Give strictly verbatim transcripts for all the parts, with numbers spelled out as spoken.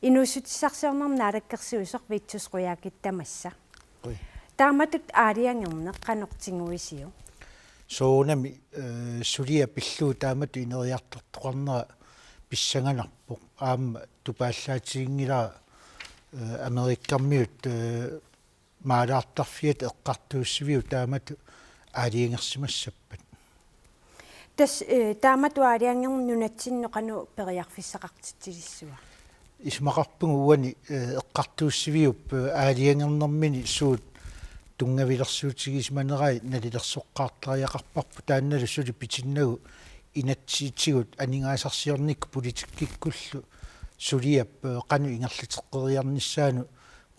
Inuussutissarsiornermut naalakkersuisoq Vittus Qujaukitsoq tamassa. Qujan. Taamatut aalajangerneq qanoq tiguisiuk? Soorunami, eh, suliaq pillugu taamatut ineriartortoqarnera pissanganarpoq. Aamma tupaallaatiginngilara, eh, Amerikamiut, eh, maalaartarfiata eqqartuussiviup taamatut aalajangersimassappat. Tassa, eh, taamatut aalajangerneq nunatsinnut qanoq periarfissaqartitsilissava? Isumaqarpunga uani, eh, eqqartuussiviup, eh, aalajangernermini suut tunngavilersuutigisimanerai nalilersoqqaartariaqarparput, taannalu suli pitinnagu inatsisitigut aningaasarsiornikkut politikkikkullu suliap, eh, qanoq ingerlateqqeriarnissaanut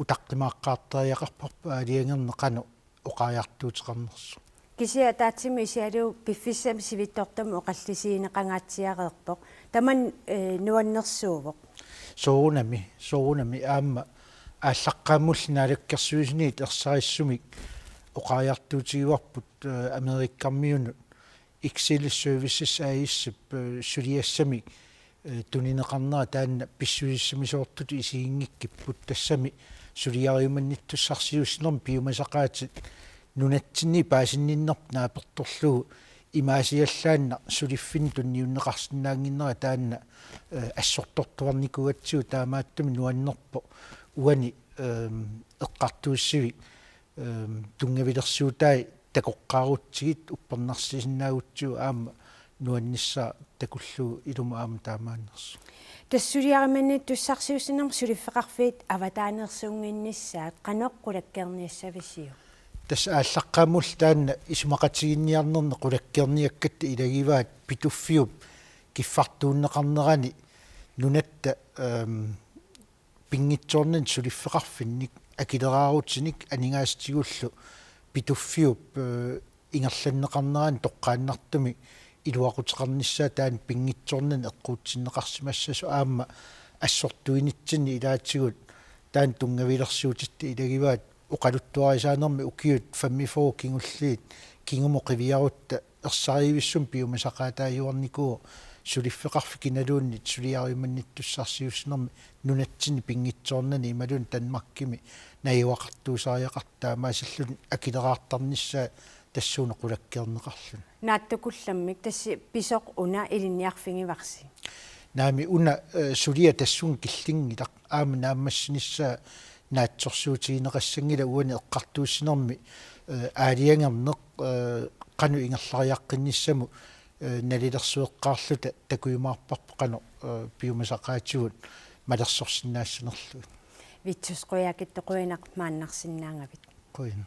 utaqqimaaqqaartariaqarparput aalajangerneq qanoq oqariartuuteqarnersoq. Kisianni ataatsimut isigalugu piffissami sivitsortami oqallisigineqangaatsiareerpoq. Tamanna, eh, nuannersuuvoq. Soorunami, soorunami aamma aallaqqaammulli naalakkersuisuniit ersarissumik oqariartuutigivarput, eh, Amerikamiunut Excel Services A/S-ip, eh, suliassamik, eh, tunineqarnera taanna pissusissamisoortutut isiginngikkipput, tassami suliariumannittussarsiuussinermi piumasaqaatit nunatsinni paasinninnerput naapertorlugu imaasiallaannaq suliffinnik tunniunneqarsinnaannginnera taanna, eh, assortortuarnikuugatsigu, taamaattumik nuannerpoq uani, ehm, eqqartuussivik, ehm, tunngavilersuutai takoqqaarutsigit uppernarsisinnaagutsigu aamma nuannissaa takullugu ilumut aamma taamaannersoq. Tassa suliariumannittussarsiuussinermi suliffeqarfiit avataaneersuunnginnissaat qanoq qulakkeerniassavisiuk? Tassa aallaqqaammulli taanna isumaqatiginninniarnerni qulakkeerniakkatta ilagivaat Pituffiup kiffartuunneqarnerani nunatta, ehm, pinngitsoornani suliffeqarfinnik akileraarutinik aningaasatigullu Pituffiup, eh, ingerlanneqarnerani toqqaannartumik iluaquteqarnissaa taanna pinngitsoornani eqquutsinneqarsimassasoq aamma assortuinitsinni ilaatigut taanna tunngavilersuutitta ilagivaat oqaluttuarisaanermi ukiut femogfyrre kingulliit kingumut qiviarutta ersarivissumik piumasaqaataajuarnikuuvoq suliffeqarfik kinaluunniit suliariumannittussarsiuussinermi nunatsinni pinngitsoornani imaluunniit Danmarkimi najugaqartuusariaqartoq, taamaasillutik akileraartarnissaat tassuuna qulakkeerneqarluni. Naatsukullammik tassa pisoq una ilinniarfigivarsi? Naamik, una, eh, suliaq tassunga killinngilaq, aamma naammassinissaa naatsorsuutigineqassanngilaq uani eqqartuussinermi, eh, aalajangerneq, eh, qanoq ingerlariaqqinnissamut, eh, nalilersueqqaarluta takujumaarparput qanoq, eh, piumasaqaatigut malersorsinnaassanerlugit. Vittus Qujaukitsoq, qujanaq maannarsinnaagavit. Qujan.